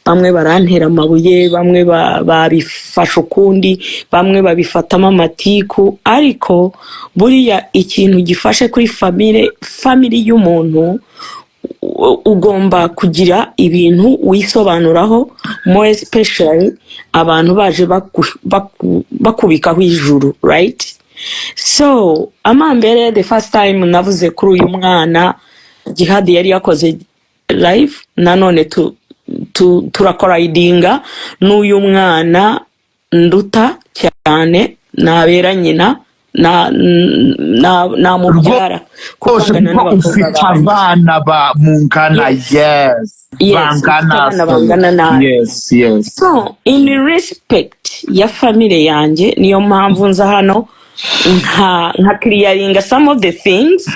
Bamwe barantera amabuye, bamwe babifashe ukundi, bamwe babifatamo amatiku. Ariko buriya ikintu gifashe kuri family y'umuntu, ugomba kugira ibintu wisobanuraho, more especially abantu baje bakubikaho ijuru, right? So amambere, the first time navuze kuri uyu mwana, Jihadi yari yakoze live nanone turakolayidinga n'uyu mwana nduta cyane, nabera nyina na namubyara kuko Rwose angana kuko n'abakobwa ufite banjye. Abana ba mungana. Yes. Yes. Yes, mfite Bangana. abana bangana nawe. So in respect ya family yanjye, niyo mpamvu nza hano nka clearinga some of the things,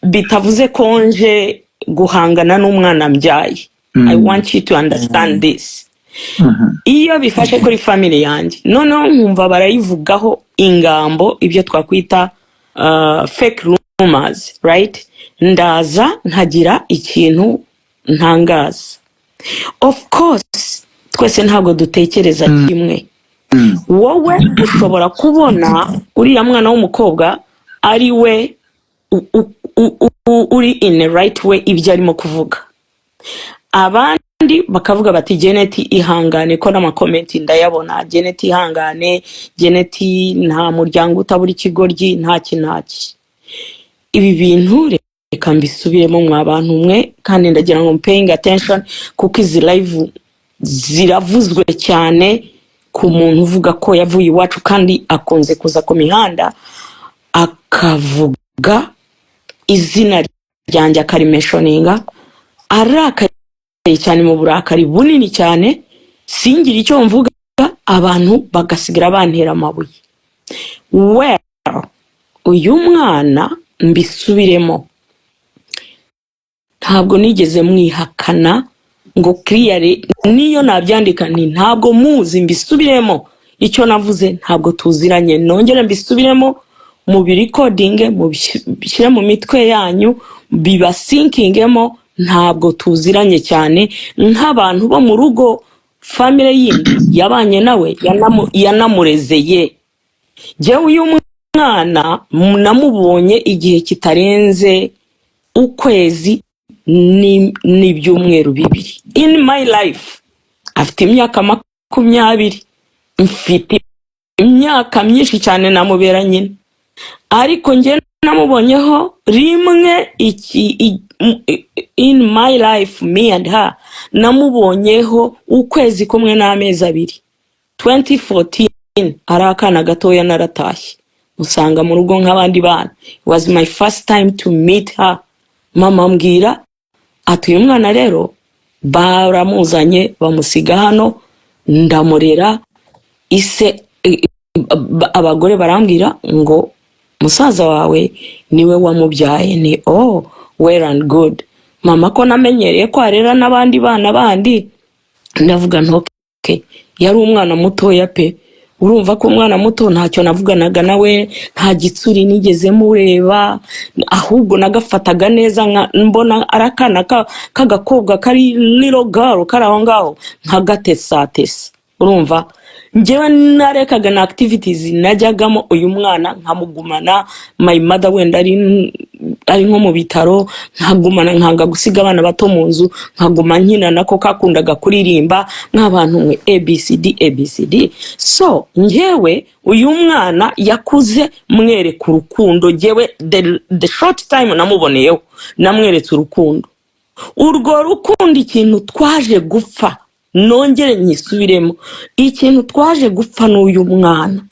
bitavuze ko nje guhangana n'umwana mbyaye. I want you to understand this. Iyo bifashe kuri family yanjye, noneho nkumva barayivugaho ingambo, ibyo twakwita fake rumors, right? Ndaza nkagira ikintu ntangaza. Of course twese ntabwo dutekereza kimwe. Wowe ushobora kubona uriya mwana w'umukobwa ari we uri in the right way, ibyo arimo kuvuga, abandi bakavuga bati: "Janet, ihangane." Ko n'ama comments ndayabona: "Janet, ihangane. Janet, nta muryango utabura ikigoryi, ntaki ntaki." Ibi bintu reka mbisubiremo, mwa bantu mwe, kandi ndagira ngo paying attention, kuko izi live ziravuzwe cyane ku muntu uvuga ko yavuye iwacu kandi akunze kuza ku mihanda akavuga izina ryanjye, akarimentioninga arakaye cyane, mu burakari bunini cyane, singire icyo mvuga, abantu bagasigara bantera amabuye. Well, uyu mwana, mbisubiremo, ntabwo nigeze mwihakana ngo clearly, niyo nabyandika nti ntabwo muzi. Mbisubiremo, icyo navuze, ntabwo tuziranye. Nongere mbisubiremo, mubirecordinge, mubishyire mu mitwe yanyu, bibasinkingemo: ntabwo tuziranye cyane nk'abantu bo mu rugo. Family yindi yabanye nawe, yanamurezeye. Jyewe uyu mwana namubonye igihe kitarenze ukwezi n'ibyumweru 2 in my life. Afite imyaka 20, mfite imyaka myinshi cyane, namubera nyina, ariko njye namubonyeho rimwe iki in my life. Me and her, namubonyeho ukwezi kumwe n'amezi 2, 2014, ari akana gatoya. Naratashye musanga mu rugo nk'abandi bana. It was my first time to meet her. Mama ambwira ati: "Uyu mwana rero baramuzanye, bamusiga hano, ndamurera." Ise abagore barambwira ngo musaza wawe niwe wamubyaye. Ni oh, well and good, mama, ko namenyereye ko arera n'abandi bana bandi. Ndavuga ntoke, yari umwana mutoya pe. Urumva ko umwana muto ntacyo navuganaga nawe, nta gitsuri nigeze mureba, ahubwo nagafataga neza, mbona ari akana k'agakobwa kari little girl kari aho ngaho, nkagatesatesa. Urumva njyewe narekaga na activities najyagamo, uyu mwana nkamugumana. My mother wenda ari nko mu bitaro, nkagumana, nkanga gusiga abana bato mu nzu, nkaguma nkina nako, kakundaga kuririmba nk'abantu mwe, ABCD ABCD. So njyewe uyu mwana yakuze mwereka urukundo. Njyewe the short time namuboneyeho, namweretse urukundo. Urwo rukundo, ikintu twaje gupfa, nongere nyisubiremo, ikintu twaje gupfa n'uyu mwana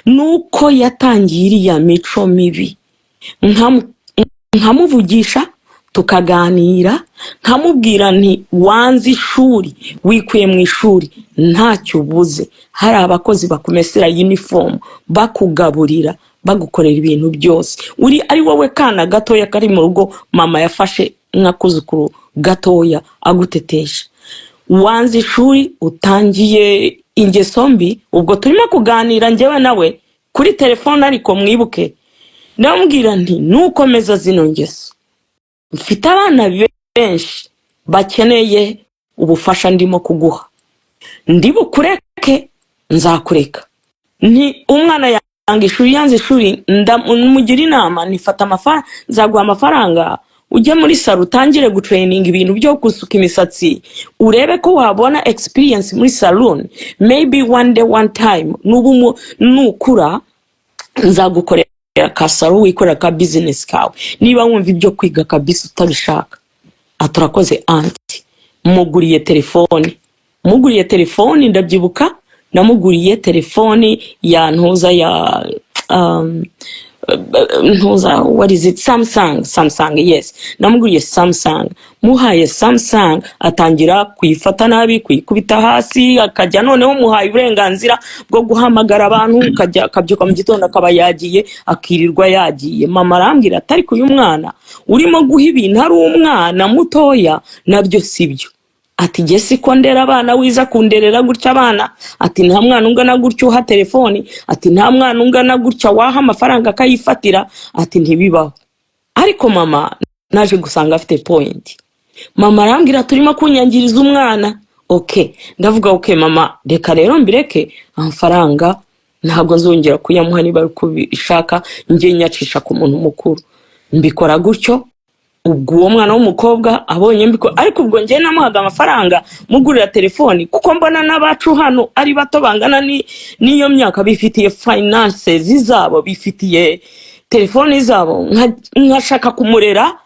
ni uko yatangiye iriya mico mibi. Nkamuvugisha, tukaganira, nkamubwira nti: "Wanze ishuri, wikuye mu ishuri, ntacyo ubuze, hari abakozi bakumesera uniform, bakugaburira, bagukorera ibintu byose, uri ari wowe kana gatoya kari mu rugo mama yafashe nk'akuzukuru gatoya agutetesha. Wanze ishuri, utangiye ingeso mbi." Ubwo turimo kuganira njyewe nawe kuri telefone, ariko mwibuke, ndamubwira nti: "Nukomeza zino ngeso, mfite abana benshi bakeneye Ubufasha ndimo kuguha, ndi bukureke, nzakureka. Ni umwana yanga ishuri, yanze ishuri, ndamugira inama, nifata amafaranga, nzaguha amafaranga ujye muri salon, utangire gutraininga ibintu byo gusuka imisatsi, urebe ko wabona experience muri salon. Maybe one day, one time, nuba nukura nzagukorera ka salon, wikorera ka business kawe, niba wumva ibyo kwiga kabisa utabishaka. Aturakoze aunty. Muguriye telefoni, muguriye telefoni, ndabyibuka namuguriye telefoni ya ntuza ya ntuza, what is it, Samsung, Samsung, yes. Namuguriye Samsung. Muhaye Samsung, atangira kuyifata nabi, kuyikubita hasi, akajya noneho muhaye uburenganzira bwo guhamagara abantu, akajya akabyuka mu gitondo akaba yagiye, akirirwa yagiye. Mama arambwira ati: "Ariko uyu mwana urimo guha ibintu ari umwana mutoya, nabyo si byo." Ati: "Jye siko ndera abana, wiza kunderera gutya abana." Ati: "Nta mwana ungana gutya uha telefoni." Ati: "Nta mwana ungana gutya waha amafaranga akayifatira." Ati: "Ntibibaho." Ariko mama naje gusanga afite point. Mama arambwira: "Turimo kunyangiriza umwana." Okay, ndavuga: "Okay mama, reka rero mbireke, amafaranga ntabwo nzongera kuyamuha. Niba ari kubishaka, njye nyacisha ku muntu mukuru." Mbikora gutyo. Ubwo uwo mwana w'umukobwa abonye mbiko, ariko ubwo njye namuhaga amafaranga, mugurira telefoni, kuko mbona n'abacu hano ari bato bangana n'iyo myaka bifitiye finances zabo, bifitiye telefoni zabo, nkashaka kumurera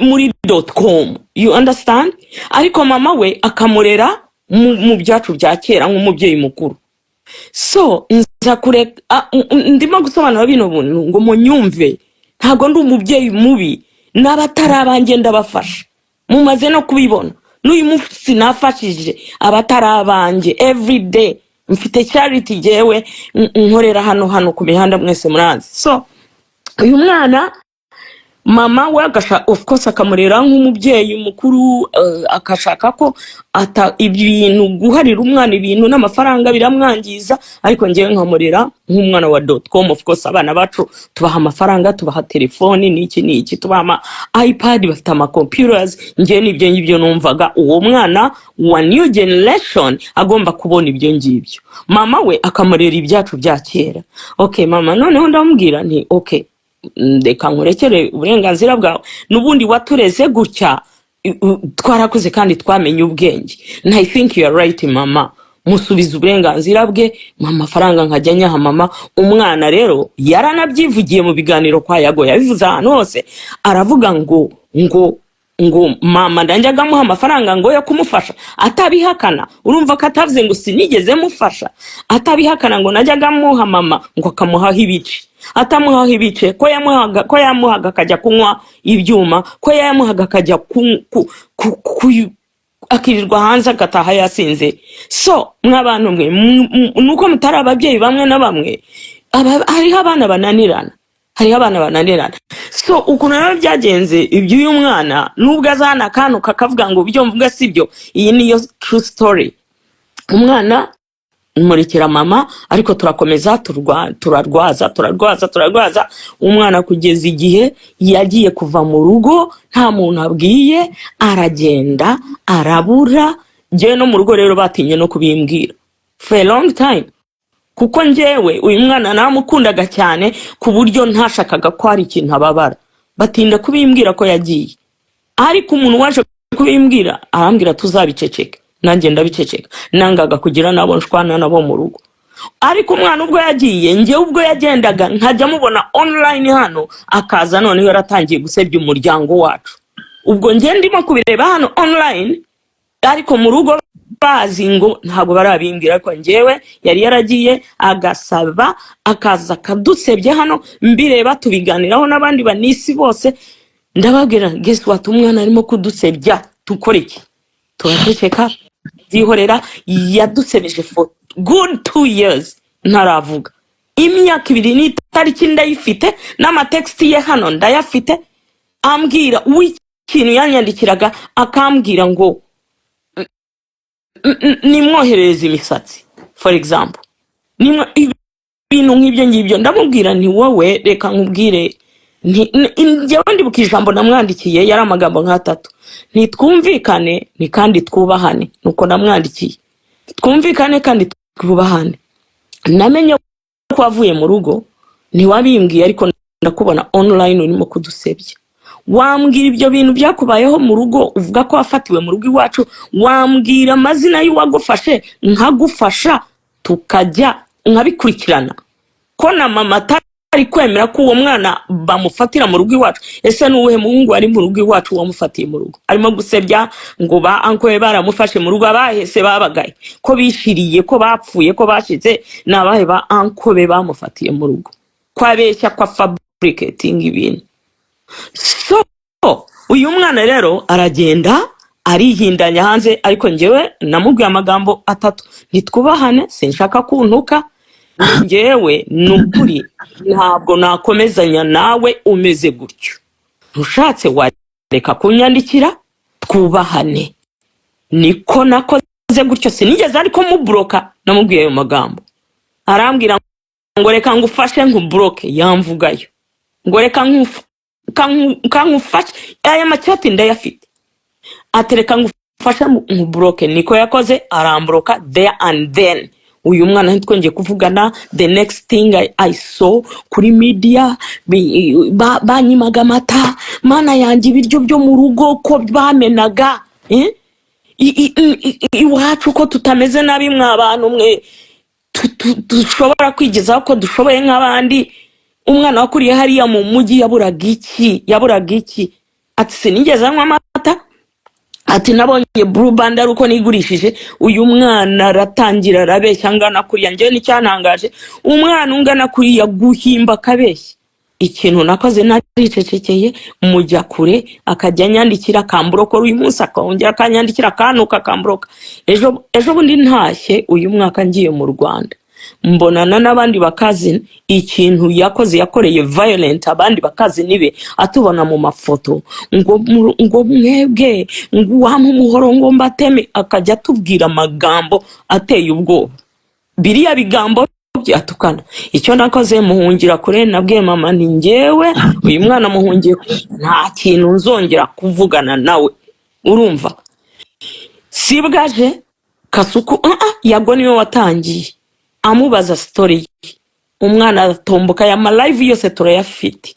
muri .com, you understand? Ariko mama we akamurera mu byacu bya kera nk'umubyeyi mukuru. So nza kureka. Ndimo gusobanura bino buntu ngo munyumve. Ntabwo ndi umubyeyi mubi, n'abatari abanjye ndabafasha, mumaze no kubibona. N'uyu munsi nafashije abatari abanjye. Every day mfite charity jyewe nkorera hano ku mihanda, mwese murazi. So uyu mwana mama we of course akamurera nk'umubyeyi mukuru, akashaka ko ata ibintu guharira umwana ibintu n'amafaranga biramwangiza, ariko ngewe nkamurera nk'umwana wa .com. Of course abana bacu tubaha amafaranga, tubaha telefoni n'iki n'iki, tubaha ama iPad, bafite ama computers. Ngewe n'ibyo ngibyo numvaga uwo mwana wa new generation agomba kubona ibyo ngibyo. Mama we akamurera ibyacu bya kera. Okay, mama noneho ndamubwira nti: "Okay, reka nkurekere uburenganzira bwawe, n'ubundi watureze gutya, twarakuze kandi twamenye ubwenge, and I think you are right, mama." Musubiza uburenganzira bwe, mpa amafaranga nkajya nyaha mama. Umwana rero yaranabyivugiye mu biganiro kwa Yago, yabivuze ahantu hose, aravuga ngo mama ndanjyaga amuha amafaranga ngo yo kumufasha, atabihakana. Urumva ko atavuze ngo sinigeze mufasha, atabihakana ngo najyaga amuha mama, ngo akamuhaho ibice, atamuhaho ibice, ko yamuhaga akajya kunywa ibyuma, ko yamuhaga akajya akirirwa hanze, agataha yasinze. So mw'abantu mwe, nuko mutari ababyeyi bamwe na bamwe, hariho abana bananirana, hariho abana bananirana. So ukuntu rero byagenze iby'uyu mwana, nubwo azana akantu kakavuga ngo ibyo mvuga si byo, iyi niyo true story. Umwana murekera mama, ariko turakomeza turarwaza, turarwaza, turarwaza umwana kugeza igihe yagiye kuva mu rugo nta muntu abwiye, aragenda arabura. Njyewe no mu rugo rero batinye no kubimbwira for a long time, kuko njyewe uyu mwana namukundaga cyane ku buryo ntashakaga ko hari ikintu ababara. Batinda kubimbwira ko yagiye, ariko umuntu waje kubimbwira arambwira tuzabiceceka, nanjye ndabiceceka. Nangaga kugira nabo nshwana nabo mu rugo. Ariko umwana ubwo yagiye, njyewe ubwo yagendaga nkajya mubona online hano, akaza noneho yaratangiye gusebya umuryango wacu. Ubwo njye ndimo kubireba hano online, ariko mu rugo bazi ngo ntabwo barabimbwira. Ariko njyewe yari yaragiye agasaba, akaza akadusebya hano, mbireba, tubiganiraho n'abandi banisi bose. Ndababwira: "Guess what? Umwana arimo kudusebya, tukora iki?" Turaceceka, byihorera. Yadusebeje for good 2 years ntaravuga. Imyaka 2 n'itariki ndayifite, n'amatexts ye hano ndayafite, ambwira w'ikintu yanyandikiraga, akambwira ngo nimwoherereze imisatsi, for example. Ibintu nk'ibyo ngibyo. Ndamubwira nti: "Wowe reka nkubwire, Njyewe ndibuka ijambo namwandikiye, yari amagambo nk'atatu: ntitwumvikane ni kandi twubahane. Nuko namwandikiye: twumvikane kandi twubahane. Namenye ko wavuye mu rugo, ntiwabimbwiye, ariko ndakubona online urimo kudusebya. Wambwira ibyo bintu byakubayeho mu rugo, uvuga ko wafatiwe mu rugo iwacu? Wambwira amazina y'uwagufashe, nkagufasha, tukajya nkabikurikirana, ko na mama atari kwemera ko uwo mwana bamufatira mu rugo iwacu. Ese ni uwuhe muhungu wari mu rugo iwacu wamufatiye mu rugo? Arimo gusebya ngo ba uncle be baramufashe mu rugo. Abahese babagaye ko bishiriye, ko bapfuye, ko bashize? Ni abahe ba uncle be bamufatiye mu rugo, ko abeshya, ko afabricating ibintu? So uyu mwana rero aragenda arihindanya hanze, ariko njyewe namubwiye amagambo atatu: ntitwubahane, sinshaka kuntuka, njyewe ni ukuri ntabwo nakomezanya nawe umeze gutyo. Ntushatse wareka kunyandikira, twubahane. Niko nakoze gutyo, sinigeze ariko mublocka. Namubwiye ayo magambo, arambwira ngo reka ngufashe nkublocke. Yamvugayo ngo reka nkufashe, aya machat ndayafite. Atereka ngufashe nkublocke. Niko yakoze, aramblocka there and then. Uyu mwana ntitwongeye kuvugana. The next thing I saw kuri media, banyimaga amata. Mana yanjye, ibiryo byo mu rugo ko bamenaga, eh? Iwacu ko tutameze nabi, mwa bantu mwe, dushobora kwigezaho ko dushoboye nk'abandi. Umwana wakuriye hariya mu mujyi yaburaga iki? Yaburaga iki? Ati sinigeze anywa amata, ati nabonye Blue Band ari uko nigurishije. Uyu mwana aratangira arabeshya angana kuriya. Njyewe nicyantangaje, umwana ungana kuriya guhimba akabeshya. Ikintu nakoze, naricecekeye, mujya kure. Akajya anyandikira, akamblocka uyu munsi, akongera akanyandikira, akantuka, akamblocka. Ejo ejo bundi ntashye uyu mwaka, ngiye mu Rwanda, mbonana n'abandi bacousin. Ikintu yakoze, yakoreye violent abandi bacousin be, atubona mu mafoto, ngo ngo mwebwe, ngo uwampa umuhoro ngo mbateme. Akajya atubwira amagambo ateye ubwoba, biriya bigambo byatukana. Icyo nakoze, muhungira kure. Nabwiye mama ni njyewe uyu mwana muhungiye kure, nta kintu nzongera kuvugana nawe. Urumva sibwaje Kasuku, Yago niwe watangiye amubaza story ye. Umwana aratomboka, aya malive yose turayafite.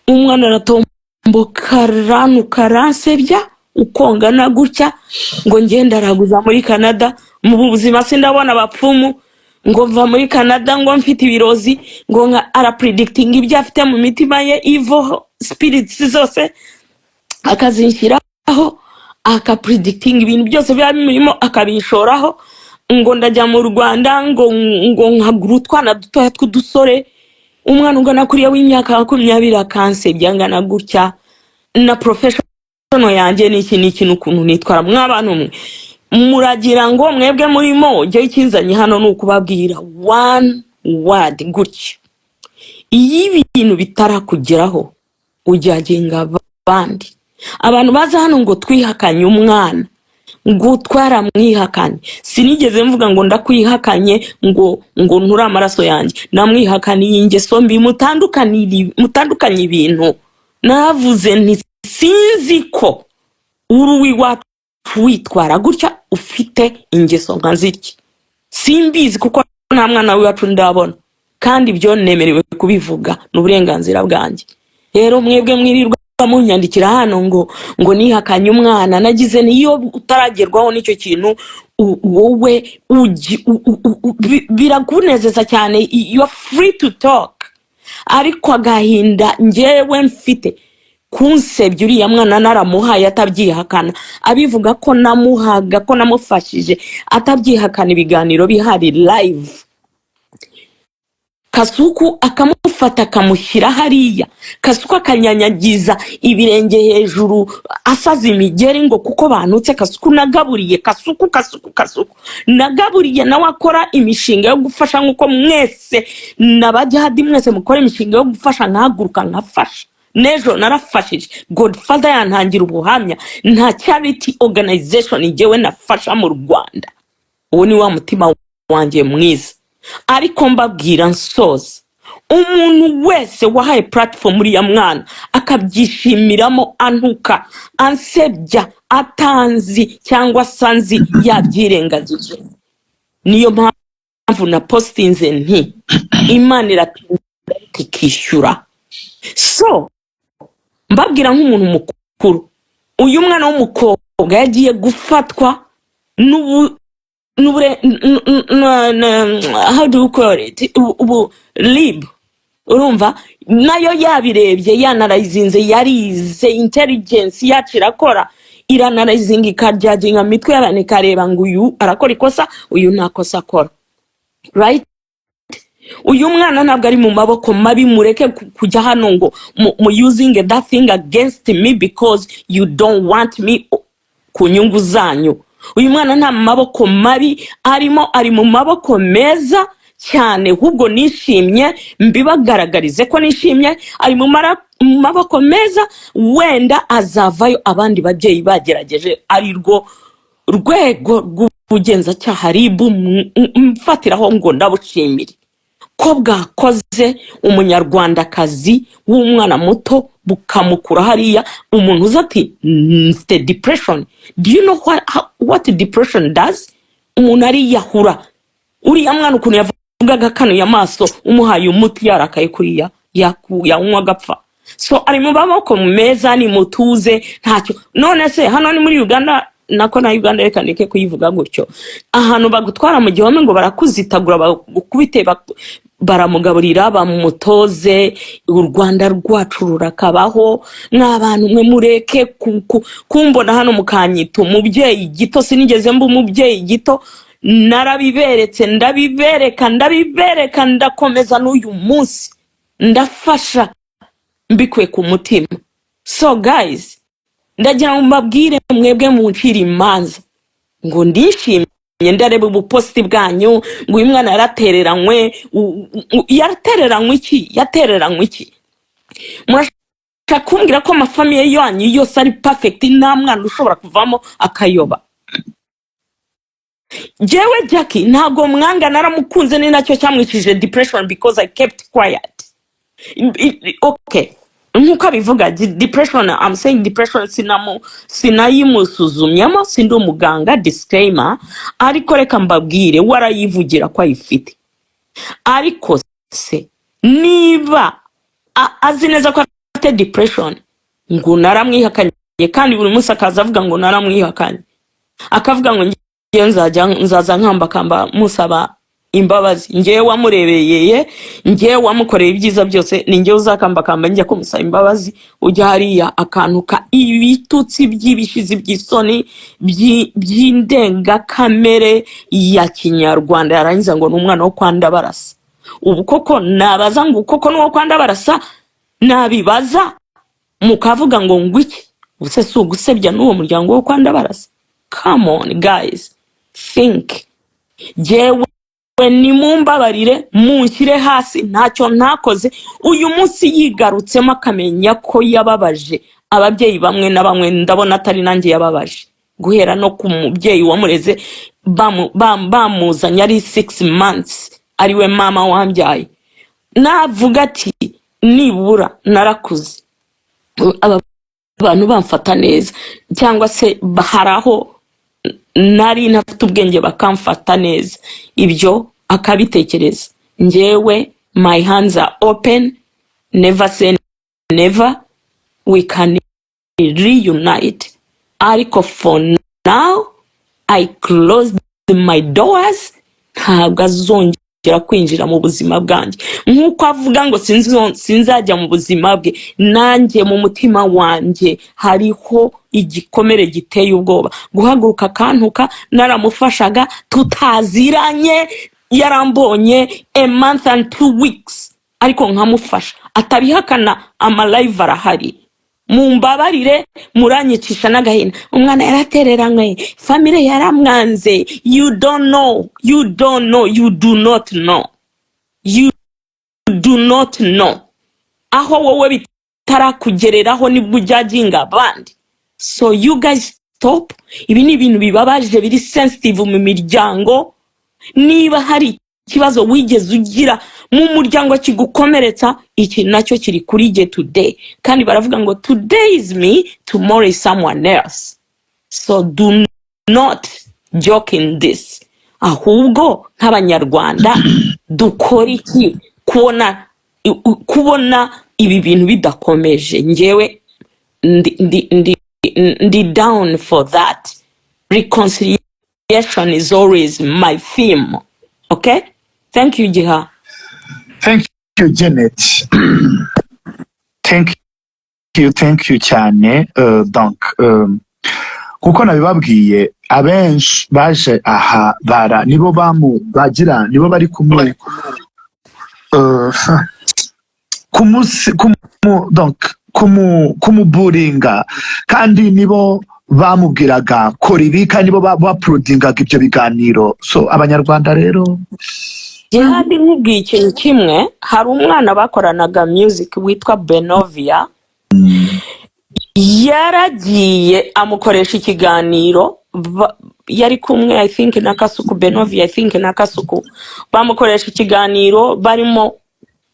Umwana aratomboka, aranuka, aransebya uko ngana gutya, ngo ngende araguza muri Canada, mu buzima sindabona abapfumu, ngo mva muri Canada ngo mfite ibirozi, ngo nka arapredictinga ibyo afite mu mitima ye, evil spirits zose akazinshyiraho, akapredictinga ibintu byose biba bimurimo, akabishoraho, ngo ndajya mu Rwanda ngo nkagura utwana dutoya tw'udusore. Umwana ungana kuriya w'imyaka 20 akansebya angana gutya, na professional yanjye n'iki n'iki n'ukuntu nitwara. Mw'abantu mwe, muragira ngo mwebwe murimo. Jyewe ikinzanye hano ni ukubabwira one word gutya: iyo ibintu bitarakugeraho ujyagenga abandi. Abantu baza hano ngo twihakanye umwana, ngo twaramwihakanye, sinigeze mvuga ngo ndakwihakanye, ngo nture amaraso yanjye. Namwihakaniye ingeso mbi. Mutandukanye ibintu. Navuze nti sinzi ko uri uw'iwacu witwara gutya, ufite ingeso nka zitya. Simbizi kuko nta mwana w'iwacu ndabona, kandi ibyo nemerewe kubivuga, ni uburenganzira bwanjye. Rero mwebwe mwirirwa munyandikira hano ngo nihakanye umwana, nagize niyo utaragerwaho n'icyo kintu, wowe birakunezeza cyane, you are free to talk. Ariko agahinda njyewe mfite, kunsebya uriya mwana naramuhaye atabyihakana, abivuga ko namuhaga, ko namufashije, atabyihakana, ibiganiro bihari live, Kasuku akamufata akamushyira hariya, Kasuku akanyanyagiza ibirenge hejuru, asaza imigeri, ngo kuko bantutse. Kasuku nagaburiye, Kasuku, Kasuku, Kasuku nagaburiye, nawe akora imishinga yo gufasha nk'uko mwese n'abajyadi mwese mukora imishinga yo gufasha, nkahaguruka nkafasha. N'ejo narafashije, Godfather yantangira ubuhamya. Nta charity organization njyewe nafasha mu Rwanda. Uwo ni wa mutima wanjye mwiza. Ariko mbabwira nsoza, Umuntu wese wahaye platform uriya mwana akabyishimiramo, antuka, ansebya, atanzi cyangwa se anzi, yabyirengagije. Niyo mpamvu na postinze nti Imana iratinda ariko ikishyura. So mbabwira nk'umuntu mukuru, uyu mwana w'umukobwa yagiye gufatwa n'ubu n'ubure how do you call it, ubu RIB, urumva nayo yabirebye, yanarayizinze, yarize, intelligence yacu irakora, iranarayizinga, ikajudginga mu mitwe y'abantu, ikareba ngo uyu arakora ikosa, uyu nta kosa akora, right? Uyu mwana ntabwo ari mu maboko mabi. Mureke kujya hano ngo mu using that thing against me because you don't want me ku nyungu zanyu. Uyu mwana nta maboko mabi arimo, ari mu maboko meza cyane. Ahubwo nishimye, mbibagaragarize ko nishimye. Ari mu maboko meza. Wenda azavayo abandi babyeyi bagerageje, ari rwo rwego rw'ubugenzacyaha RIB mfatiraho ngo ndabushimire ko bwakoze Umunyarwandakazi w'umwana muto, bukamukura hariya. Umuntu uza ati mfite depression, do you know what depression does? Umuntu ariyahura. Uriya mwana ukuntu yavugaga akanuye amaso, umuhaye umuti yarakaye kuriya, yanywa agapfa. So ari mu maboko meza, ni mutuze, ntacyo. None se hano ni muri Uganda? Nako na Uganda reka ndeke kuyivuga gutyo. Ahantu bagutwara mu gihome ngo barakuzitagura, bagukubite, baramugaburira, bamutoze. U Rwanda rwacu rurakabaho. Mwa bantu mwe, mureke kumbona hano mukanyita umubyeyi gito. Sinigeze mba umubyeyi gito. Narabiberetse, ndabibereka, ndabibereka, ndakomeza. N'uyu munsi ndafasha mbikuye ku mutima. So guys, ndagira ngo mbabwire mwebwe muncira imanza ngo ndishimye, ndareba ubuposti bwanyu ngo uyu mwana yaratereranywe. Yaratereranywe iki? Yatereranywe iki? Murashaka kumbwira ko amafamille yanyu yose ari perfect, nta mwana ushobora kuvamo akayoba? Jewe Jackie ntabwo mwanga, naramukunze. Ni nacyo cyamwicishije depression because I kept quiet. Okay, nk'uko abivuga depression, I'm saying depression, sinayimusuzumyemo, sindi umuganga, disclaimer. Ariko reka mbabwire, warayivugira ko ayifite. Ariko se niba azi neza ko afite depression, ngo naramwihakanye, kandi buri munsi akaza avuga ngo naramwihakanye, akavuga ngo ngewe nzajya nzaza nkambakamba musaba imbabazi, ngewe wamurebeyeye, ngewe wamukoreye ibyiza byose, ni ngewe uzakambakamba njya kumusaba imbabazi? Ujya hariya akantuka ibitutsi by'ibishizi by'isoni by'indengakamere ya Kinyarwanda, yarangiza ngo ni umwana wo kwa Ndabarasa. Ubu koko nabaza ngo koko n'uwo kwa Ndabarasa? Nabibaza mukavuga ngo ngwiki? Ubuse si ugusebya n'uwo muryango wo kwa Ndabarasa? Come on guys, think. Jyewe nimumbabarire, munshyire hasi, ntacyo ntakoze. Uyu munsi yigarutsemo akamenya ko yababaje ababyeyi bamwe na bamwe, ndabona atari nanjye yababaje, guhera no ku mubyeyi wamureze bamuzanye ari 6 months, ariwe mama wambyaye. Navuga ati nibura narakuze, aba bantu bamfata neza, cyangwa se hari aho nari ntafite ubwenge bakamfata neza, ibyo akabitekereza. Njyewe my hands are open. Never say never, we can reunite. Ariko for now I closed my doors, ntabwo azongera kwinjira mu buzima bwanjye. Nk'uko avuga ngo sinzajya mu buzima bwe, nanjye mu mutima wanjye hariho igikomere giteye ubwoba. Guhaguruka akantuka, naramufashaga, tutaziranye, yarambonye a month and 2 weeks, ariko nkamufasha, atabihakana, amalive arahari. Mumbabarire, muranyicisha n'agahinda. Umwana yaratereranywe, famille yaramwanze. You don't know, you don't know, you do not know, you do not know. Aho wowe bitarakugereraho nibwo ujudginga abandi. So you guys, stop. Ibi ni ibintu bibabaje, biri sensitive mu miryango. Niba hari ikibazo wigeze ugira Mu muryango kigukomeretsa, iki nacyo kiri kuri jye today. Kandi baravuga ngo today is me, tomorrow is someone else, so do not joke in this. Ahubwo nk'Abanyarwanda dukora iki kubona ibi bintu bidakomeje? Njyewe ndi down for that. Reconciliation is always my theme. Okay, thank you, Giha. Thank you, Janet. Thank you, thank you cyane. Donc kuko nabibabwiye, abenshi baje aha bara nibo bamu bagira, nibo bari kumusi kumu donc kumuburinga, kandi nibo bamubwiraga kora ibi, kandi nibo bauploadingaga ibyo biganiro. So Abanyarwanda rero... Jihadi, nkubwiye ikintu kimwe. Hari umwana bakoranaga music witwa Benovia, yaragiye amukoresha ikiganiro. Yari kumwe, I think, na Kasuku. Benovia, I think, na Kasuku bamukoresha ikiganiro barimo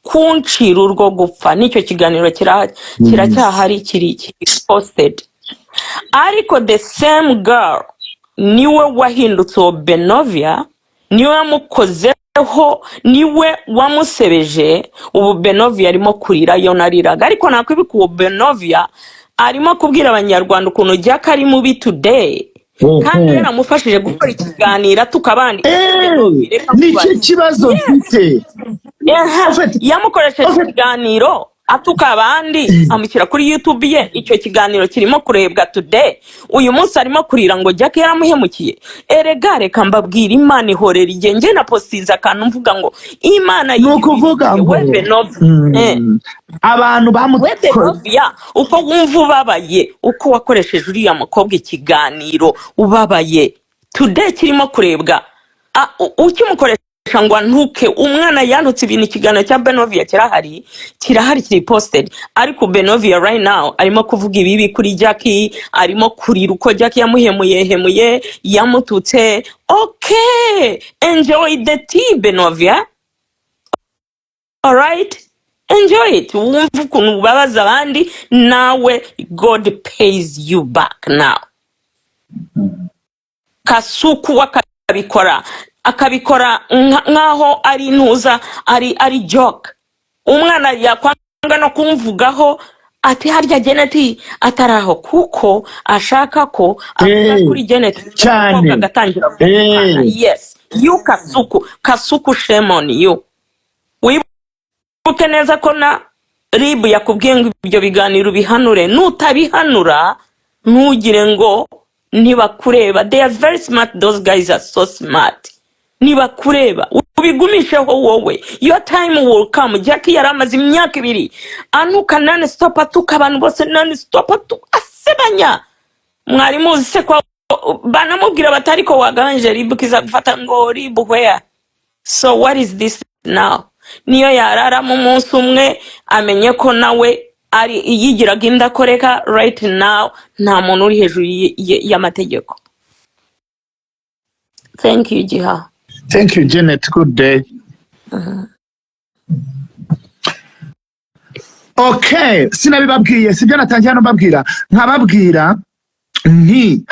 kuncira urwo gupfa. N'icyo kiganiro kiracyahari, kiri posted. Ariko the same girl niwe wahindutse uwo Benovia, niwe wamukozeho, niwe wamusebeje. Ubu Benovia arimo kurira yo nariraga, ariko nakwibika uwo Benovia arimo kubwira Abanyarwanda ukuntu Jack ari mubi today, kandi yaramufashije gukora ikiganiro atuka abandi. Ese Benovia, reka Nicyo nkubaze. kibazo mfite. Aha, En fait, yamukoresheje en fait, ikiganiro atuka abandi, amushyira kuri YouTube ye. Icyo kiganiro kirimo kurebwa today. Uyu munsi arimo kurira ngo Jack yaramuhemukiye. Erega reka mbabwire, Imana ihorera igihe. Njye na postinze akantu mvuga ngo Imana Ni ukuvuga yihiye ngo we Benovia, abantu we bamuko Benovia, uko wumva ubabaye, uko wakoresheje uriya mukobwa ikiganiro ubabaye, today kirimo kurebwa. Ukimukoresha ngo antuke umwana yantutse ibintu. Ikiganiro cya Benovia kirahari, kirahari, kiri posted. Ariko Benovia right now arimo kuvuga ibibi kuri Jackie, arimo kurira uko Jackie yamuhemuye, hemuye, yamututse. Okay, enjoy the tea, Benovia. Alright, enjoy it. Wumve ukuntu ubabaza abandi, nawe God pays you back now. Kasuku akabikora nk'aho ari intuza, ari joke. Umwana yakwanga no kumvugaho ati harya Janet atari aho, kuko ashaka ko avuga kuri Janet, umukobwa Cyane. agatangira gutukana. Yes, you Kasuku, Kasuku, shame on you. Wibuke neza ko na RIB yakubwiye ngo ibyo biganiro bihanure. Nutabihanura, ntugire ngo ntibakureba. They are very smart, those guys are so smart. Ntibakureba, ubigumisheho wowe. Your time will come. Jackie yari amaze imyaka 2 anuka non stop, atuka abantu bose non stop, asebanya. Mwari muzi se ko banamubwira bati ariko wagabanyije, RIB izagufata? Ngo RIB where? So what is this now? Niyo yararamo umunsi umwe, amenye ko nawe ari yigiraga indakoreka. Right now nta muntu uri hejuru y'amategeko. Thank you, Giha. Thank you, Janet. Good day. Okay, sinabibabwiye, sibyo? Natangiye hano mbabwira, nkababwira nti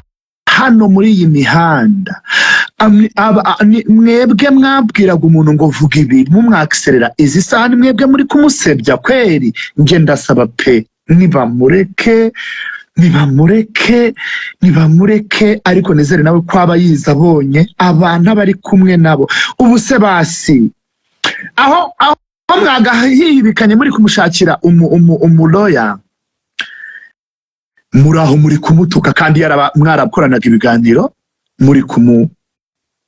hano muri iyi mihanda mwebwe mwabwiraga umuntu ngo vuga ibi, mumwakiserera. Izi saha ni mwebwe muri kumusebya kweri. Nge ndasaba pe, nibamureke, nibamureke, nibamureke. Ariko nizere nawe ko aba yize, abonye abantu aba ari kumwe nabo. Ubu se basi aho mwagahihibikanye muri kumushakira umuloya, muri aho muri kumutuka, kandi mwarakoranaga ibiganiro, muri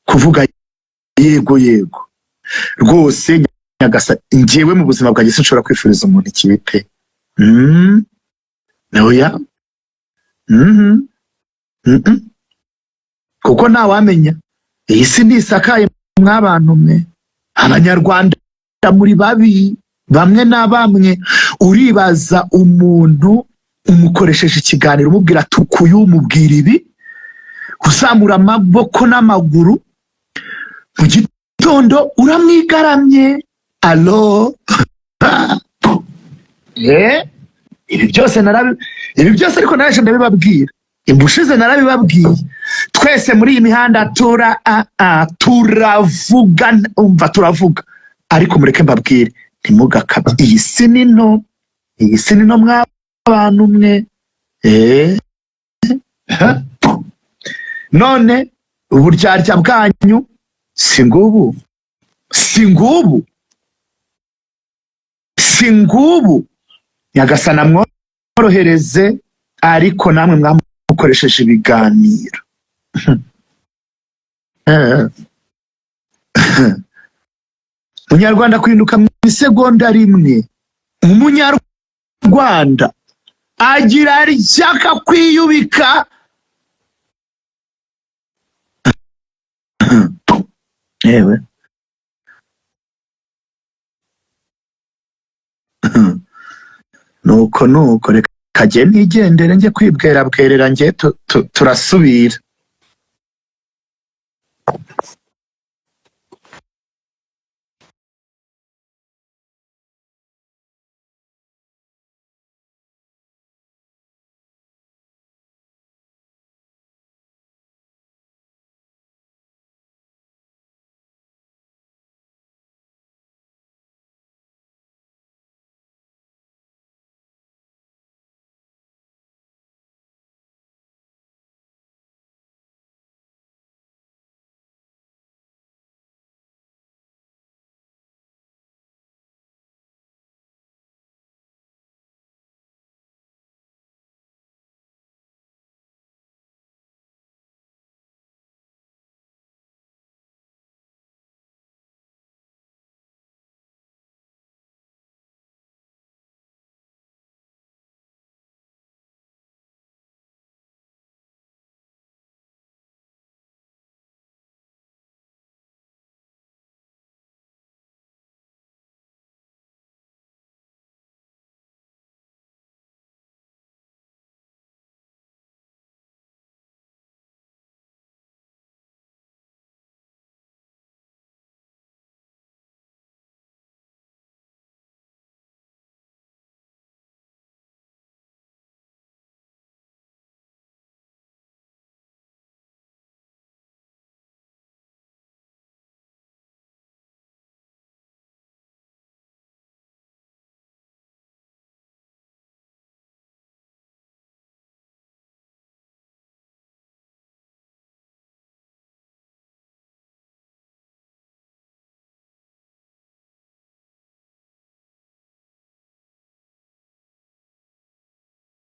kuvuga yego yego rwose. Nyagasa, njyewe mu buzima bwanjye sinshobora kwifuriza umuntu ikibi pe. Oya. Kuko ntawamenya, iyi si ntisakaye mw'abantu mwe. Abanyarwanda muri babi bamwe na bamwe. Uribaza umuntu umukoresheje ikiganiro, umubwira tukuyu, umubwira ibi, uzamura amaboko n'amaguru, mu gitondo uramwigaramye. Alo, ibi byose narabi, ibi byose ariko naje ndabibabwira ubushize, narabibabwiye. Twese muri iyi mihanda tura a a turavuga, umva, turavuga, ariko mureke mbabwire, ntimugakabye. Iyi si ni nto, iyi si ni nto mw'abantu mwe. Ha? None uburyarya bwanyu si ngubu, si ngubu, si ngubu? Nyagasana mworohereze, ariko namwe mwamukoresheje ibiganiro. Munyarwanda kuhinduka mu isegonda rimwe. Umunyarwanda agira ishyaka kwiyubika. Yewe, nuko nuko reka njye nigendere, njye kwibwerabwerera, njye turasubira.